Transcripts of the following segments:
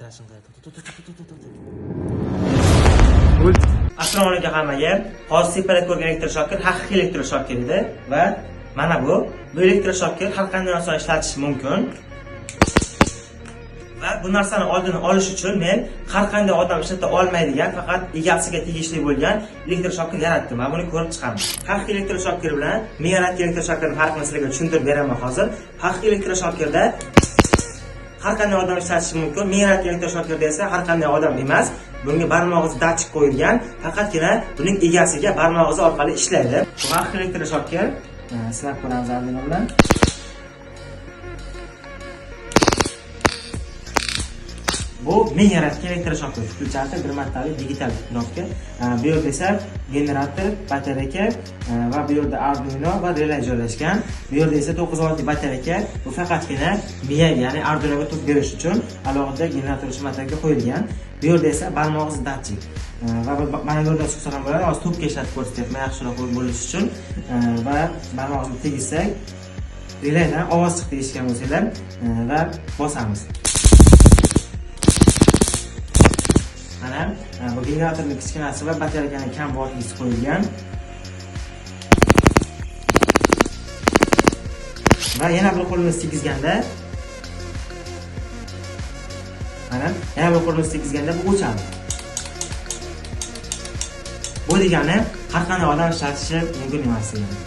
Ishlashini qarang. Assalomu alaykum hammaga. Hozir tepada ko'rgan elektroshoker haqiqiy elektroshoker edi va mana bu elektroshoker har qanday narsani ishlatish mumkin. Va bu narsani oldini olish uchun men har qanday odam ishlata olmaydigan, faqat egasiga tegishli bo'lgan elektroshoker yaratdim va buni ko'rib chiqamiz. Haqiqiy elektroshoker bilan men yaratgan elektroshokerning farqini sizlarga tushuntirib beraman hozir. Haqiqiy elektroshokerda har qanday odam ishlatishi mumkin. Men yaratgan elektroshokerda esa har qanday odam emas. Bunga barmoq izi datchik qo'yilgan, faqatgina buning egasiga barmoq izi orqali ishlaydi. Bu haqiqiy elektroshoker. Sinab ko'ramiz Arduino bilan. Bu men yaratgan elektroshoker. Включатель bir martalik digital knopka. Bu yerda esa generator, batareyka va bu yerda Arduino va relay joylashgan. Bu yerda esa 9 voltlik batareyka. Bu faqatgina miyaga, ya'ni Arduinoga tok berish uchun alohida generator uchun batareyka qo'yilgan. Bu yerda esa barmoq izi datchik. Va mana bu yerda chiqsa ham bo'ladi. Hozir tokka ishlatib ko'rsatyapman yaxshiroq bo'lishi uchun. Va barmoq izini tegizsak, relaydan ovoz chiqdi eshitgan bo'lsanglar va bosamiz. Mana bu generatorning kichkinasi va batareykaning kam voltlisi qo'yilgan. Va yana bir qo'limiz tegizganda, mana yana bir qo'limiz tegizganda bu o'chadi. Bu degani har qanday odam ishlatishi mumkin emas degani.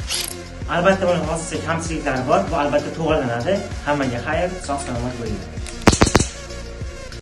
Albatta buning hozircha kamchiliklari bor, bu albatta to'g'rilanadi. Hammaga xayr, sog' salomat bo'linglar.